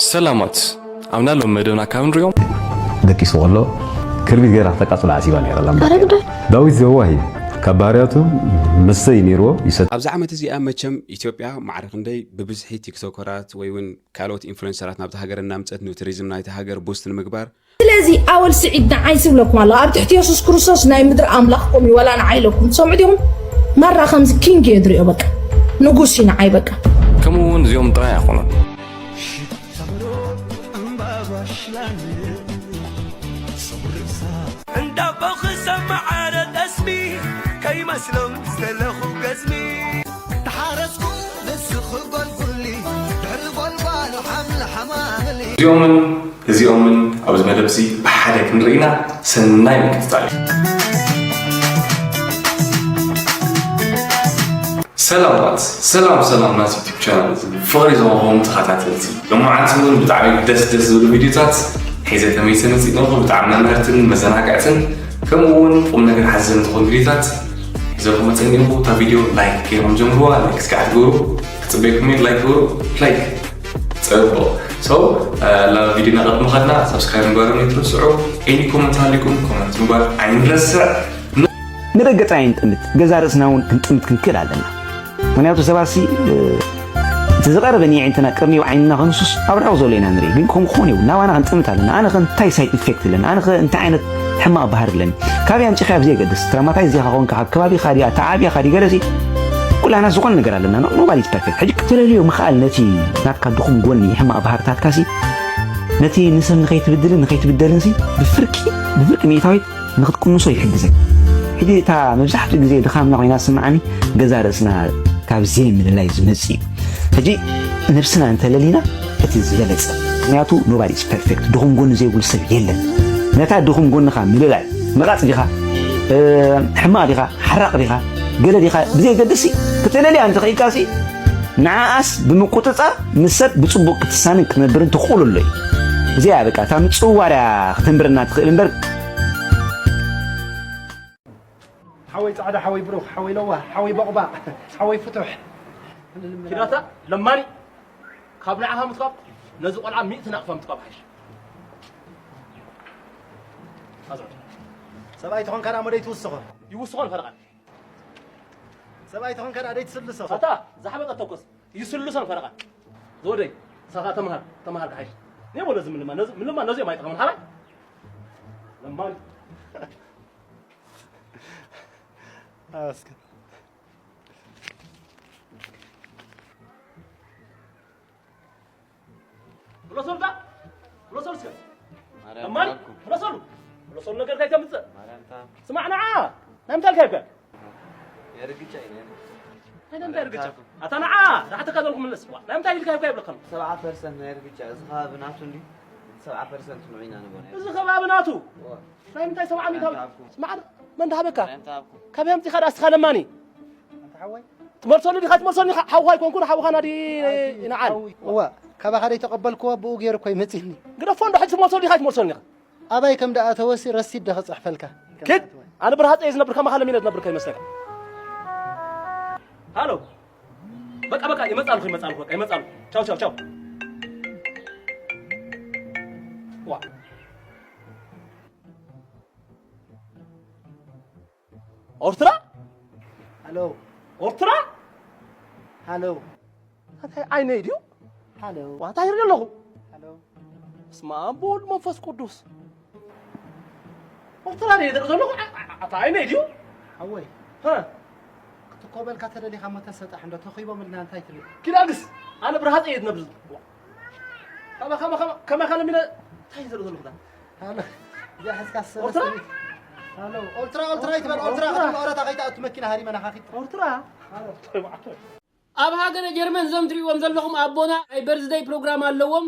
ሰላማት፣ ኣብና ሎም መደብና ካብ ንሪኦም። ደቂሱ ከሎ ክርቢት ገይራ ክተቃጽሎ ዓሲባ ነይራ። ላምባ ኣረ ግዳይ። ዳዊት ዘዋሂ ካብ ባህርያቱ መስተይ ነይርዎ ይሰት ኣብዚ ዓመት እዚኣ መቸም ኢትዮጵያ ማዕረ ክንደይ ብብዝሒ ቲክቶከራት ወይ እውን ካልኦት ኢንፍሉንሰራት ናብቲ ሃገር እናምፀት ንቱሪዝም ናይቲ ሃገር ቡስት ንምግባር ስለዚ ኣወል ስዒድ ንዓይ ዝብለኩም ኣሎ ኣብ ትሕቲ የሱስ ክርስቶስ ናይ ምድሪ ኣምላኽ ኮም እዩ ወላ ንዓይ ኢለኩም ትሰምዑ ዲኹም ማራ ከምዚ ኪንግ እየ ዝሪኦ በቃ ንጉስ እዩ ንዓይ በቃ ከምኡ እውን እዚኦም ጥራይ ኣይኮኑን። እንዳቦ ክሰማዓረ ጠስሚ ከይመስሎም ዝተለኹ ገዝሚ ተሓረስኩ ንስኺ ጎልጉሊ ድሕሪ ጎልጓሉ ሓምሊ ሓማምሊ እዚኦምን እዚኦምን ኣብዚ መደብ እዚ ብሓደ ክንርኢና ሰናይ ምክትታል እዩ። ሰላማት ሰላም ሰላም ናት ዩቱብ ቻናል እዚ ፍቕሪ ዝኸኾም ተኸታተልቲ ሎማዓንቲ እውን ብጣዕሚ ደስ ደስ ዝብሉ ቪዲዮታት ሒዘ ተመይሰ መፂእ ኣለኹ። ብጣዕሚ መምህርትን መዘናግዕትን ከምኡ እውን ቁም ነገር ሓዘን ዝኾኑ ቪዲዮታት ሒዘልኩም መፀ እኒኹ። እታ ቪዲዮ ላይክ ገይሮም ጀምርዋ። ላይክ እስኪ ኣትገብሩ ክፅበይኩም እየ። ላይክ ግበሩ። ላይክ ፅቡቕ። So ናብ ቪዲዮ ናቐድሚ ኸድና ሳብስክራይብ ምግባሮም ይትርስዑ። ኤኒ ኮመንት ሃሊኩም ኮመንት ምግባር ኣይንረስዕ። ንደገ ጥራይ ንጥምት፣ ገዛ ርእስና እውን ክንጥምት ክንክእል ኣለና። ምክንያቱ ሰባሲ እቲ ዝቐረበ ንየዒንትና ቅርኒው ዓይንና ከንሱስ ኣብ ርሑቕ ዘሎ ኢና ንርኢ። ግን ከምኡ ክኾን የብሉ። ናባና ክንጥምት ኣለና። ኣነ ከ እንታይ ሳይድ ኢፌክት ኣለኒ? ኣነ ከ እንታይ ዓይነት ሕማቕ ባህሪ ኣለኒ? ካበይ ኣምጺኻዮ ብዘየገድስ፣ ትራማታይዝ ዲኻ ኮንካ፣ ካብ ከባቢኻ ድያ፣ ተዓብያኻ ድዩ ገለሲ፣ ኩላና ዝኾነ ነገር ኣለና። ኖባዲ ኢዝ ፐርፌክት። ሕጂ ክትለልዮ ምኽኣል ነቲ ናትካ ድኹም ጎኒ ሕማቕ ባህርታትካሲ ነቲ ንሰብ ንኸይትብድልን ንኸይትብደልንሲ ብፍርቂ ብፍርቂ ሚእታዊት ንኽትቅንሶ ይሕግዘን። ሕጂ እታ መብዛሕትኡ ግዜ ድኻምና ኮይና ዝስምዓኒ ገዛ ርእስና ካብ ዘይምልላይ ዝመጽእ እዩ። ሕጂ ነብስና እንተለሊና እቲ ዝበለጸ። ምክንያቱ nobody is perfect፣ ድኹም ጎኒ ዘይብሉ ሰብ የለን። ነታ ድኹም ጎንኻ ምልላይ፣ ነቓጽ ዲኻ፣ ሕማቕ ዲኻ፣ ሓራቕ ዲኻ፣ ገለ ዲኻ ብዘየገድስ ክትእለልያ እንተኽኢልካሲ ንዓኣስ ብምቁጽጻር ምስ ሰብ ብጽቡቕ ክትሳንን ክትነብርን ትኽእሉ ኣሎ እዩ። እዚኣ በቃ እታ ምጽውዋር እያ ክትንብረና ትኽእል እምበር ሓወይ ጻዕዳ ሓወይ ብሩኽ ሓወይ ለዋህ ሓወይ ቦቕባቕ ሓወይ ፍቱሕ ኪዳታ ለማኒ ካብ ንዓኻ ምትካብ ነዚ ቆልዓ ሚእቲ ናቕፋ ምትካብ ሓይሽ ሰብኣይ ተኾንካ ደኣ መደይ ትውስኾ ይውስኾን ፈረቓን ሰብኣይ ተኾንካ ደኣ ደይ ትስልሶ ኣታ ዝሓበጠ ተኮስ ይስልሶን ፈረቓን ዝወደይ ሳኻ ተምሃር ተምሃር ክሓይሽ ኔ በሎ እዚ ምልማ ነዚ ምልማ ነዚኦም ኣይጠቕምን ሓራይ ለማኒ ኣስከ ፍለሶልካ ፍለሶል እስከ ለማኒ ፍለሶሉ ፍለሶሉ ነገር እንታይ ተምፅእ ስማዕ ንዓ ናይ ምንታይ ልካ ይብካ ናይ ምንታይ ርግጫ ኣታ ንዓ ዝሓተካ ዘለኹ ምለስ ናይ ምንታይ ኢልካ ይብካ ይብለካ ሰብዓ ፐርሰንት ናይ ርግጫ እዚ ከባቢ ናቱ እንዲ ሰብዓ ፐርሰንት ንዑ ኢና ንቦ ናይ እዚ ከባቢ ናቱ ናይ ምንታይ ሰብዓ ሚእታዊ ስማዕ መን ድሃበካ ካብ የምፂኻ ዳኣ እስኻ ለማኒ ትመልሰሉ ዲኻ ትመልሰሉ ዲኻ ሓውኻ ኣይኮንኩን ሓውኻ ናዲ ይንዓል እዋ ካባኻ ደይ ተቐበልክዎ ብኡ ገይሩ እኮ ይመፅኒ ግደፎ እንዶ ሕጂ ትመልሰሉ ዲኻ ኣይትመልሰሉ ዲኻ ኣባይ ከም ደኣ ተወሲ ረሲድ ደ ክፅሕፈልካ ኪድ ኣነ ብርሃፀ እየ ዝነብር ከማኻ ለሚነ ዝነብር ከይመስለካ ሃሎ በቃ በቃ ይመፃልኩ ይመፃልኩ በቃ ይመፃልኩ ቻው ቻው ቻው ዋ ኦርትራ ሃሎ ኦርትራ ሃሎ እንታይ ዓይነይ ድዩ ሃሎ ዋታ ይርኢ ኣለኹ ሃሎ ስማ ብወልድ መንፈስ ቅዱስ ኦርትራ ድየ ዝርኢ ዘለኹ ኣታ ዓይነይ ድዩ ሓወይ ሃ ክትኮበልካ ተደሊኻ ሞ ተሰጣሕ እንዶ ተኺቦም ኢልና እንታይ ትብል ኪዳግስ ኣነ ብርሃፀ እየ ዝነብር ከመ ከመ ከመ ከመ ከመ ከመ እንታይ ዝርኢ ዘለኹ ዳ እዚኣ ሕዝካ ሰለስተ ኦልትራ ኦልትራ ኦልትራ ይትበል ኦልትራ ክትብል ኦረታ ከይትኣቱ መኪና ሃሪመና ካኺት ኦልትራ ኣብ ሃገረ ጀርመን እዞም ትሪእዎም ዘለኹም ኣቦና ናይ በርዝደይ ፕሮግራም ኣለዎም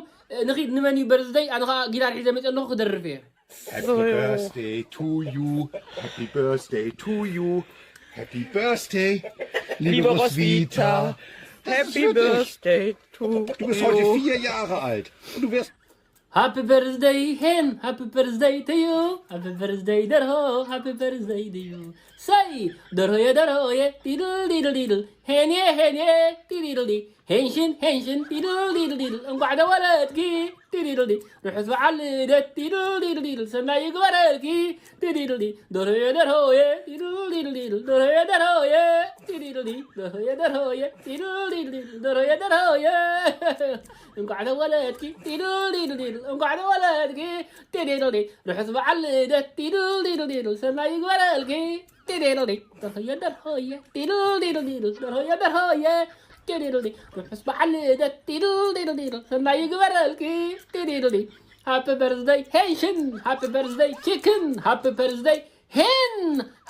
ንኺድ ንመን እዩ በርዝደይ ኣነ ከዓ ጊታር ሒዘ መፅ ኣለኹ ክደርፍ እየ Happy birthday to you. Happy birthday to you. Happy birthday, liebe Roswitha. Happy birthday to you. Du bist heute vier Jahre alt. Und du wirst Happy birthday, Hen. Happy birthday to you. Happy birthday, Derho. Happy birthday to you. Say, Derhoye, Derhoye, diddle, diddle, diddle. Henye, Henye, diddle, diddle. Henshin, Henshin, diddle, diddle, diddle. እንኳዕ ተወለድኪ፣ ዲዲድልዲ። ርሑስ በዓል ልደት፣ ዲድል፣ ዲድል፣ ዲድል። ሰናይ ይግበረልኪ፣ ዲዲድልዲ። ደርሆየ፣ ደርሆየ፣ ዲድል፣ ዲድል፣ ዲድል። ደርሆየ፣ ደርሆየ፣ ዲዲድልዲ። ደርሆየ፣ ደርሆየ፣ ዲድል፣ ዲድል፣ ዲድል። ደርሆየ፣ ደርሆየ። እንኳዕ ተወለድኪ፣ ዲድል፣ ዲድል፣ ዲድል። እንኳዕ ተወለድኪ፣ ዲዲድልዲ። ርሑስ በዓል ልደት፣ ዲድል፣ ዲድል፣ ዲድል። ሰናይ ይግበረልኪ፣ ዲዲድልዲ። ደርሆየ፣ ደርሆየ፣ ዲድል፣ ዲድል፣ ዲድል። ደርሆየ፣ ደርሆየ፣ ዲዲድልዲ። ርሑስ በዓል ልደት፣ ዲድል፣ ዲድል፣ ዲድል። ሰናይ ይግበረልኪ፣ ዲዲድልዲ። Happy birthday፣ ሄንሽን። Happy birthday፣ ቺክን። Happy birthday፣ ሄን።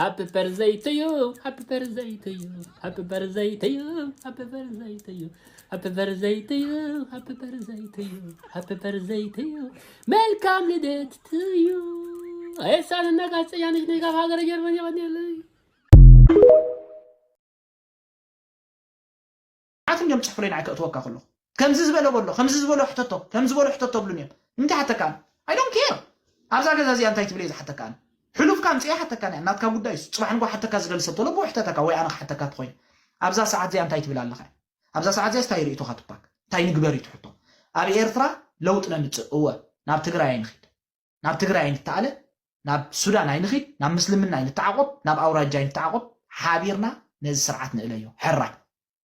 Happy birthday to you. Happy birthday to you. Happy birthday to you. Happy birthday to you. Happy birthday to you. Happy birthday to you. Happy birthday to you. መልካም ልደት to you. ኤሳን እና ጋዜጠኛ ነሽ ነሽ ካብ ሃገረ ጀርመን የቐንየለይ። ኣትን እዮም ጽሕፍለይ ንዓይ ከእትወካ ከለኹ። ከምዚ ዝበለ በሎ፣ ከምዚ ዝበሎ ሕተቶ፣ ከምዚ ዝበሎ ሕተቶ ብሉን እዮም። እንታይ ሓተካ ኣነ? I don't care። ኣብዛ ገዛ እዚኣ እንታይ ትብል እየ ዝሓተካ ኣነ? ሕሉፍካ ኣምጽእ እየ ሓተካ እያ። ናትካ ጉዳይ እሱ። ጽባሕ ንግሆ ሓተካ ዝደሊ ሰብ ተሎ ብኡ ሕተተካ ወይ ኣነ ክሓተካ ትኾይኑ። ኣብዛ ሰዓት እዚኣ እንታይ ትብል ኣለኻ? ኣብዛ ሰዓት እዚኣ እንታይ ርእይቶኻ ትባክ? እንታይ ንግበር እዩ ትሕቶ? ኣብ ኤርትራ ለውጥ ነምጽእ። እወ፣ ናብ ትግራይ ኣይንኺድ። ናብ ትግራይ ኣይንተኣለ፣ ናብ ሱዳን ኣይንኺድ፣ ናብ ምስልምና ኣይንተዓቆብ፣ ናብ ኣውራጃ ኣይንተዓቆብ፣ ሓቢርና ነዚ ስርዓት ንእለዮ። ሕራይ።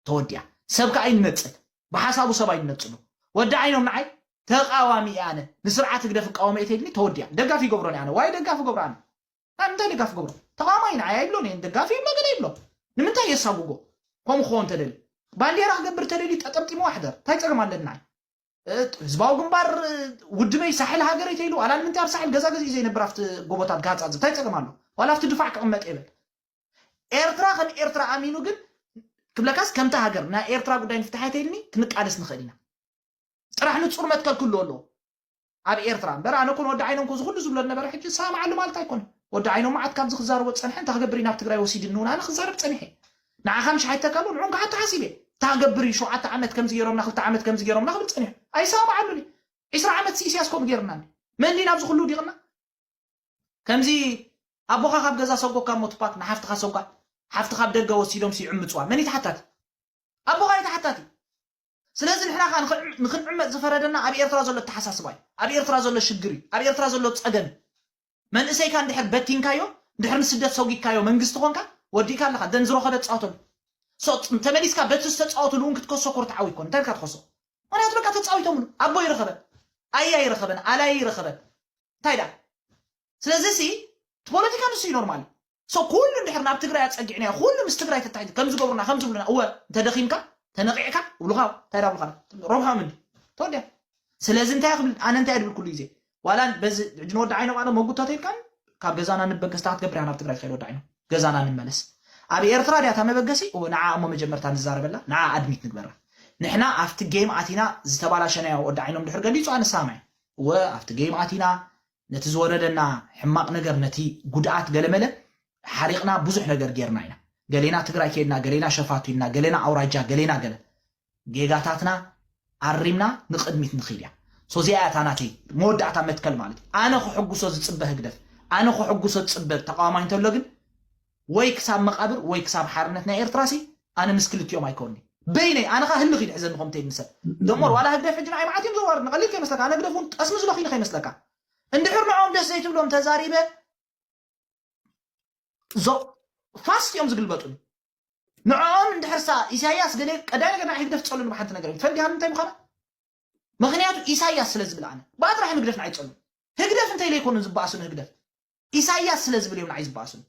ተወዲኣ። ሰብ ከኣ ኣይንነጽል። ብሓሳቡ ሰብ ኣይንነጽሉ። ወዲ ዓይኖም ንዓይ ተቃዋሚ እየ ኣነ። ንስርዓት ህግደፍ እቃወም እየ ተይልኒ ተወዲኣ። ደጋፊ ይገብሮን እየ ኣነ። ዋይ ደጋፊ ገብሮ ኣነ። ኣነ እንታይ ደጋፊ ገብሮ? ተቃዋማይ ንዓይ ኣይብሎን እየ። ደጋፊ ይብሎ ገለ ይብሎ። ንምንታይ የሳጉጎ? ከምኡ ክኸውን ተደልዩ። ባንዴራ ክገብር ተደልዩ ጠጠምጢሞ ኣሕደር። እንታይ ጸገም ኣለኒ ንዓይ? እ፣ ህዝባዊ ግንባር፣ እ፣ ውድበይ ሳሕል ሃገረይ ተይሉ፣ ዋላ ንምንታይ ኣብ ሳሕል ገዛ ገዚኡ ዘይነብር ኣብቲ ጎቦታት ጋህጻጽ እንታይ ጸገም ኣሎ? ዋላ ኣብቲ ድፋዕ ክቕመጥ ይብል። ኤርትራ ከም ኤርትራ ኣሚኑ ግን ክብለካስ ከምታ ሃገር ናይ ኤርትራ ጉዳይ ንፍትሓ ተይልኒ ክንቃለስ ንኽእል ኢና። ጥራሕ ንጹር መትከል ክህልዎ ኣለዎ። ኣብ ኤርትራ እምበር ኣነ ኮን ወዲ ዓይኖም ኮን ዝኹሉ ዝብሎ ነበረ ሕጂ ሰማዓሉ ማለት ኣይኮነ። ወዲ ዓይኖም መዓት ካብዚ ክዛረቦ ዝጸንሐ እንታይ ክገብር እዩ ናብ ትግራይ ወሲድኒ እውን ኣነ ክዛረብ ጸኒሐ። ንዓኻ ምሽ ሓይተካ ኣሎ ንዑን ክሓቶ ሓሲበ። እንታይ ክገብር እዩ ሸውዓተ ዓመት ከምዚ ገይሮምና ክልተ ዓመት ከምዚ ገይሮምና ክብል ጸኒሐ። ኣይሰማዓሉን እዩ። ዒስራ ዓመት ኢሳያስ ከምኡ ገይርና እንዲ መን ድዩ ናብዚ ኩሉ ውዲቕና? ከምዚ ኣቦኻ ካብ ገዛ ሰጎካ እሞ ትፓክ ንሓፍትኻ ሰጓ ሓፍትኻ ኣብ ደገ ወሲዶም ሲዕምፅዋ መን እዩ ተሓታቲ? ኣቦኻ እዩ ተሓታቲ። ስለዚ ንሕና ከዓ ንኽንዕመፅ ዝፈረደና ኣብ ኤርትራ ዘሎ ኣተሓሳስባ እዩ። ኣብ ኤርትራ ዘሎ ሽግር እዩ። ኣብ ኤርትራ ዘሎ ፀገም እዩ። መንእሰይካ እንድሕር በቲንካዮ እንድሕር ንስደት ሰጒግካዮ መንግስቲ ኮንካ ወዲእካ ኣለካ። ደን ዝረኸበ ትፃወተሉ። ተመሊስካ በቲ ዝተፃወትሉ እውን ክትከሶ ኮርትዓዊ ይኮን እንታይ ኢልካ ትኸሶ? ምክንያቱ በቃ ተፃዊቶምሉ። ኣቦ ይረኸበ ኣያ ይረኸበን ኣላይ ይረኸበን እንታይ ዳ ስለዚ ሲ ፖለቲካ ንሱ እዩ ኖርማል። ሶ ኩሉ እንድሕር ናብ ትግራይ ኣፀጊዕናዮ ኩሉ ምስ ትግራይ ተታሒዙ ከም ዝገብሩና ከም ዝብሉና እወ እንተደኺምካ ተነቂዕካ ይብሉካ እንታይ ዳ ብሉካ ረብሖም እንዲ ተወዲያ። ስለዚ እንታይ ክብል ኣነ እንታይ ድብል ኩሉ ግዜ ዋላ በዚ ሕጂ ንወዲ ዓይኖም ኣለ መጉቶ ተይልካ ካብ ገዛና ንበገስታ ክትገብር ናብ ትግራይ ትኸይድ ወዲ ዓይኖም ገዛና ንመለስ። ኣብ ኤርትራ ድያ እታ መበገሲ እወ ንዓ እሞ መጀመርታ ንዛረበላ ንዓ ኣድሚት ንግበራ። ንሕና ኣብቲ ጌም ኣቲና ዝተባላሸናዮ ወዲ ዓይኖም ድሕር ገሊፁ ኣነ ሳማይ እወ ኣብቲ ጌም ኣቲና ነቲ ዝወረደና ሕማቕ ነገር ነቲ ጉድኣት ገለመለ ሓሪቕና ብዙሕ ነገር ጌርና ኢና። ገሌና ትግራይ ከድና ገሌና ሸፋቱ ኢልና ገሌና ኣውራጃ ገሌና ገለ ጌጋታትና ኣሪምና ንቕድሚት ንኽድ እያ። ሶዚኣ እታ ናተይ መወዳእታ መትከል ማለት እዩ። ኣነ ክሕጉሶ ዝፅበ ህግደፍ ኣነ ክሕጉሶ ዝፅበ ተቃዋማይ እንተሎ ግን ወይ ክሳብ መቃብር ወይ ክሳብ ሓርነት ናይ ኤርትራ ሲ ኣነ ምስ ክልቲኦም ኣይኮኒ በይነይ ኣነ ካ ህልኽ ይድሕዘኒ ከምተ ይምሰል ደሞር ዋላ ህግደፍ ሕጂ ንዓይ መዓት እዮም ዘዋርድ ንቐሊል ከይመስለካ ኣነ ህግደፍ እውን ጠስሚ ዝለኺ ንኸይመስለካ እንድሕር ንዖም ደስ ዘይትብሎም ተዛሪበ ዞ ፋስት እዮም ዝግልበጡኒ ንዕኦም እንድሕርሳ ኢሳያስ ገለ ቀዳይ ነገር ንዓይ ህግደፍ ትጸሉኒ ብሓንቲ ነገር እዮም ትፈልጥ ዲኻ እንታይ ምዃና ምኽንያቱ ኢሳያስ ስለ ዝብል ኣነ ብኣ ጥራሕ ንግደፍ ንዓይ ትጸሉኒ ህግደፍ እንተኢለ ኣይኮኑን ዝበኣሱኒ ህግደፍ ኢሳያስ ስለ ዝብል እዮም ንዓይ ዝበኣሱኒ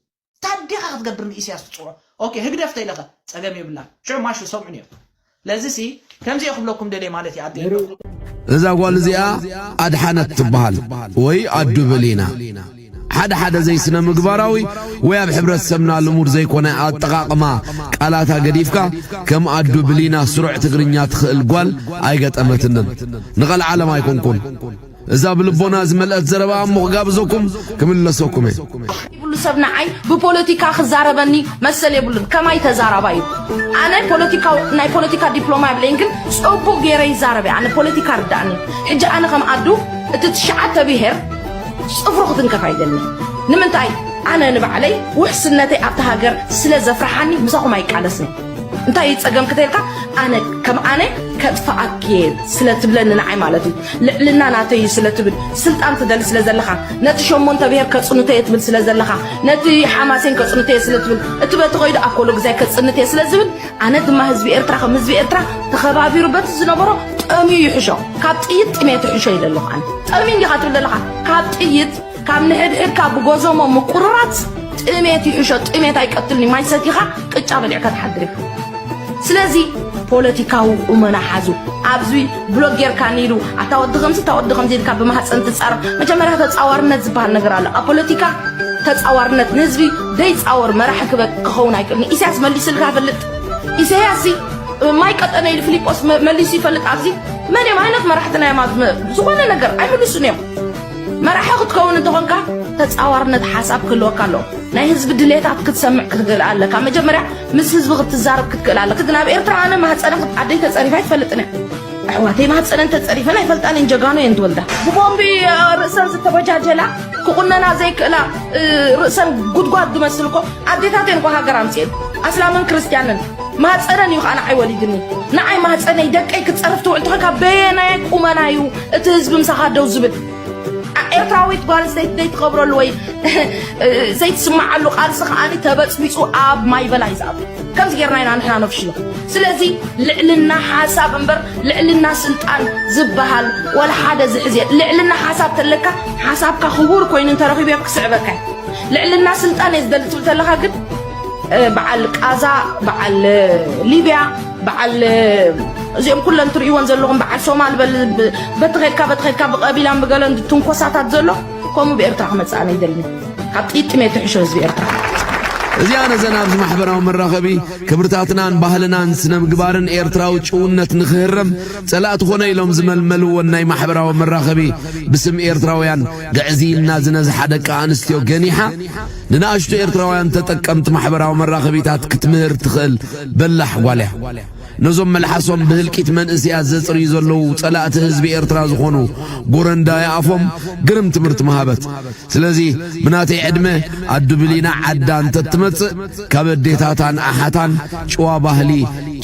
ታዲኻ ክትገብር ንኢሳያስ ትጽውዖ ኦኬ ህግደፍ ተኢለኸ ጸገም የብላን ሽዑ ማሹ ሰምዑኒ እዮም ለዚሲ ከምዚ እየ ክብለኩም ደልየ ማለት እዩ ኣደ እዛ ጓል እዚኣ ኣድሓነት ትበሃል ወይ ኣዱ ብሊና ሓደ ሓደ ዘይስነ ምግባራዊ ወይ ኣብ ሕብረተሰብና ልሙድ ዘይኮነ ኣጠቓቕማ ቃላታ ገዲፍካ ከም ኣዱ ብሊና ስሩዕ ትግርኛ ትኽእል ጓል ኣይገጠመትንን። ንቐልዓለም ኣይኮንኩን። እዛ ብልቦና ዝመልአት ዘረባ እሞ ክጋብዘኩም ክምለሰኩም እየ። ኩሉ ሰብ ንዓይ ብፖለቲካ ክዛረበኒ መሰል የብሉን። ከማይ ተዛራባይ እዩ። ኣነ ፖለቲካው-፣ ናይ ፖለቲካ ዲፕሎማ የብለይን፣ ግን ጽቡቕ ገይረ ይዛረብ እየ። ኣነ ፖለቲካ ርዳእኒ። ሕጂ ኣነ ከም ኣዱ እቲ ትሽዓተ ብሄር ጽፍሩ ክትንከፍ ኣይደልን። ንምንታይ? ኣነ ንባዕለይ ውሕስነተይ ኣብታ ሃገር ስለ ዘፍርሓኒ ምሳኹም ኣይቃለስን። እንታይ እዩ ጸገም ክተልካ? ኣነ ከም ኣነ ከጥፍኣኪ እየ ስለ ትብለኒ ንዓይ ማለት እዩ። ልዕልና ናተይ እዩ ስለ ትብል፣ ስልጣን ትደሊ ስለ ዘለኻ፣ ነቲ ሸሞንተ ብሄር ከጽንቶ እየ ትብል ስለ ዘለኻ፣ ነቲ ሓማሴን ከጽንቶ እየ ስለ ትብል፣ እቲ በቲ ከይዱ ኣብ ኮሎ ግዛይ ከጽንት እየ ስለ ዝብል፣ ኣነ ድማ ህዝቢ ኤርትራ ከም ህዝቢ ኤርትራ ተኸባቢሩ በቲ ዝነበሮ ጠምዩ ይሕሾ። ካብ ጥይት ጥሜት ይሕሾ ኢለ ኣለኹ ኣነ። ጠምዩ እንዲኻ ትብል ዘለኻ? ካብ ጥይት፣ ካብ ንሕድሕድካ ብጎዞሞ ምቁርራት ጥሜት ይሕሾ። ጥሜት ኣይቀትልን እዩ። ማይ ሰቲኻ ቅጫ በሊዕካ ትሓድር ኢኻ። ስለዚ ፖለቲካዊ ቁመና ሓዙ። ኣብዚ ብሎግ ጌርካ ኒሉ፣ ኣታ ወዲ ከምዚ፣ እታ ወዲ ከምዚ ኢልካ ብማህፀን ትጻረፍ። መጀመርያ ተጻዋርነት ዝበሃል ነገር ኣሎ። ኣብ ፖለቲካ ተጻዋርነት ንህዝቢ ደይጻወር መራሒ ክበ-፣ ክኸውን ኣይክእልን። ኢሳያስ መሊስልካ ይፈልጥ። ኢሳያስ ሲ ማይ ቀጠነ ኢሉ ፊሊጶስ መ-፣ መሊሱ ይፈልጥ። ኣብዚ መን እዮም ዓይነት መራሕቲ ናይ ማዝመ-፣ ዝኾነ ነገር ኣይምልሱን እዮም። መራሒ ክትከውን እንተኾንካ ተጻዋርነት ሓሳብ ክህልወካ ኣለዎ። ናይ ህዝቢ ድሌታት ክትሰምዕ ክትክእል ኣለካ። መጀመርያ ምስ ህዝቢ ክትዛረብ ክትክእል ኣለካ። ግን ኣብ ኤርትራ ኣነ ማህፀነ ክት-፣ ኣደይ ተጸሪፋ ኣይትፈልጥን እያ። ኣሕዋተይ ማህፀነን ተጸሪፈን ኣይፈልጣን እየን። ጀጋኑ እየን ትወልዳ። ብቦምቢ፣ እ፣ ርእሰን ዝተበጃጀላ፣ ክቑነና ዘይክእላ፣ እ፣ ርእሰን ጉድጓድ ዝመስል እኮ ኣዴታት እየን እኮ ሃገር ኣምፅኤን። ኣስላምን ክርስትያንን ማህፀነን እዩ ከዓ ንዓይ ወሊድኒ። ንዓይ ማህፀነይ ደቀይ ክትፀርፍ ትውዕል ተኾንካ በየናይ ቁመና እዩ እቲ ህዝቢ ምሳኻ ደው ዝብል? ኣ-፣ ኤርትራዊት ጓል ኣንስተይቲ ዘይትኸብረሉ ወይ ዘይትስምዓሉ ቃልሲ ከዓኒ ተበጽቢጹ ኣብ ማይ በላይ ዝኣቱ። ከምዚ ጌርና ኢና ንሕና ነፍሽሎ። ስለዚ ልዕልና ሓሳብ እምበር ልዕልና ስልጣን ዝበሃል ወላ ሓደ ዝሕዝ የለን። ልዕልና ሓሳብ ተለካ ሓሳብካ ክቡር ኮይኑ እንተረኺብዮ ክስዕበካ እዩ። ልዕልና ስልጣን እየ ዝደሊ ትብል ተለኻ ግን እ፣ በዓል ቃዛ፣ በዓል፣ እ፣ ሊብያ፣ በዓል፣ እ፣ እዚኦም ኩለን ትርእይወን ዘለኹም፣ በዓል ሶማል በል፣ ብ-፣ በቲ ኸድካ፣ በቲ ኸድካ፣ ብቐቢላን ብገለን ትንኮሳታት ዘሎ፣ ከምኡ ብኤርትራ ክመጽእ ኣነ ኣይደልን። ካብ ጥይት ጥሜት ትሕሾ ህዝቢ ኤርትራ። እዚኣ ነዘን ኣብዚ ማሕበራዊ መራኸቢ ክብርታትናን ባህልናን ስነ ምግባርን ኤርትራዊ ጭውነት ንኽህረም ጸላእቲ ኾነ ኢሎም ዝመልመልወን ናይ ማሕበራዊ መራኸቢ ብስም ኤርትራውያን ግዕዝይና ዝነዝሓ ደቂ ኣንስትዮ ገኒሓ ንንኣሽቱ ኤርትራውያን ተጠቀምቲ ማሕበራዊ መራኸቢታት ክትምህር ትኽእል በላሕ ጓል እያ። ነዞም መልሓሶም ብህልቂት መንእስያት ዘጽርዩ ዘለዉ ጸላእቲ ህዝቢ ኤርትራ ዝኾኑ ጎረንዳ ይኣፎም ግርም ትምህርቲ ምሃበት። ስለዚ ብናተይ ዕድመ ኣዱ ብሊና ዓዳ እንተትመጽእ ካብ ኣዴታታን ኣሓታን ጭዋ ባህሊ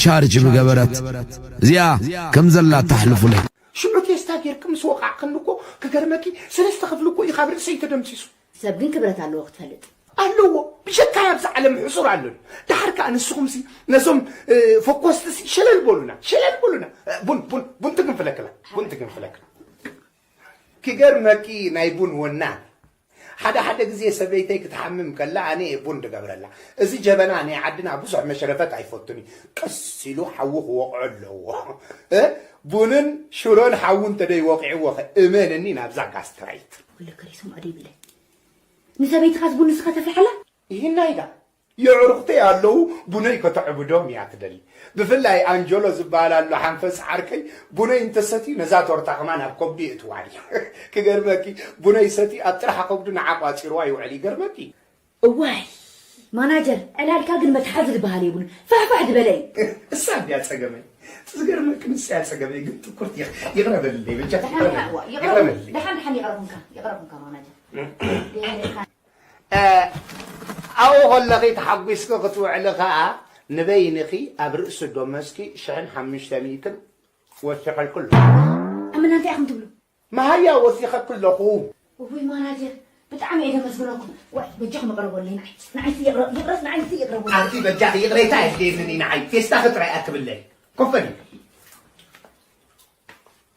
ቻርጅ ምገበረት። እዚኣ ከም ዘላ ተሕልፉለይ። ሽዑ ቴስታ ጌርኪ ምስ ወቓዕክኒ እኮ ክገርመኪ ሰለስተ ክፍሊ እኮ እዩ ካብ ርእሰይ ተደምሲሱ። ሰብ ግን ክብረት ኣለዎ ክትፈልጥ። ኣለዎ። ብጀካይ ኣብዚ ዓለም ሕሱር ኣሎ ድዩ? ደሓር ከኣ ንስኹምሲ ነዞም፣ እ፣ ፈኮስቲሲ ሸለል በሉና፣ ሸለል በሉና። እ፣ ቡን፣ ቡን፣ ቡን ትግንፍለክላ፣ ቡን ትግንፍለክላ። ክገርመኪ ናይ ቡን ወናን። ሓደ ሓደ ግዜ ሰበይተይ ክትሓምም ከላ ኣነ እየ ቡን ድገብረላ። እዚ ጀበና ናይ ዓድና ብዙሕ መሽረፈት ኣይፈቱን እዩ። ቀስ ኢሉ ሓዊ ክወቕዖ ኣለዎ። እ፣ ቡንን ሽሮን ሓዊ እንተደይወቒዕዎ ኸ እመንኒ ናብዛ ጋስትራይት። ወለ ከሪሶም ኣደይ ብለ። ንሰበይትኻስ ቡን ንስኻ ተፍልሓላ? ይህና ኢዳ። የዕሩኽተይ ኣለዉ፣ ቡነይ ከተዕብዶም እያ ትደሊ። ብፍላይ ኣንጀሎ ዝበሃል ኣሎ ሓንፈጽ ዓርከይ፣ ቡነይ እንተሰትዩ ነዛ ቶርታ ከማን ኣብ ከብዱ የእትዋን እዩ። ክገርመኪ፣ ቡነይ ሰትዩ ኣብ ጥራሕ ከብዱ ንዓ ቋጺርዋ ይውዕል። ይገርመኪ። እዋይ፣ ማናጀር፣ ዕላልካ ግን መትሓዚ ዝበሃል የብሉን። ፋሕፋሕ ዝበለ እዩ። እሳ እንድያ ጸገመይ። ዝገርመኪ ንሳ እያ ጸገመይ፣ ግን ትኩርቲ እያ። ይቕረ በልለይ፣ በጃ ደሓን ይቕረ በል-፣ ይቕረ፣ ይቕረ ይቕረ በልለይ። ደሓን ደሓን ይቕረ ኩንካ፣ ይቕረ ኩንካ ማናጀር። እ፣ ኣብኡ ከለኺ ተሓጒስኪ ክትውዕሊ ኸኣ፣ ንበይንኺ ኣብ ርእሲ ደሞዝኪ ሽሕን ሓሙሽተ ሚእትን ወሲኸልኪ ኣለኹ። ኣመና እንታይ ኢኹም ትብሉ? መሃያ ወሲኸኪ ኣለኹ። እውይ ማናጀር፣ ብጣዕሚ እየ ዘመስግነኩም። ዋይ፣ በጃኹም ይቕረበለይ፣ ንዓይ፣ ንዓይሲ ይቕረ-፣ ይቕረስ፣ ንዓይሲ ይቕረበለይ። ኣቲ በጃኺ ይቕሬታ የድልየንን እዩ ንዓይ። ቴስታኺ ጥራይ ኣትብለይ። ኮፍ በሊ።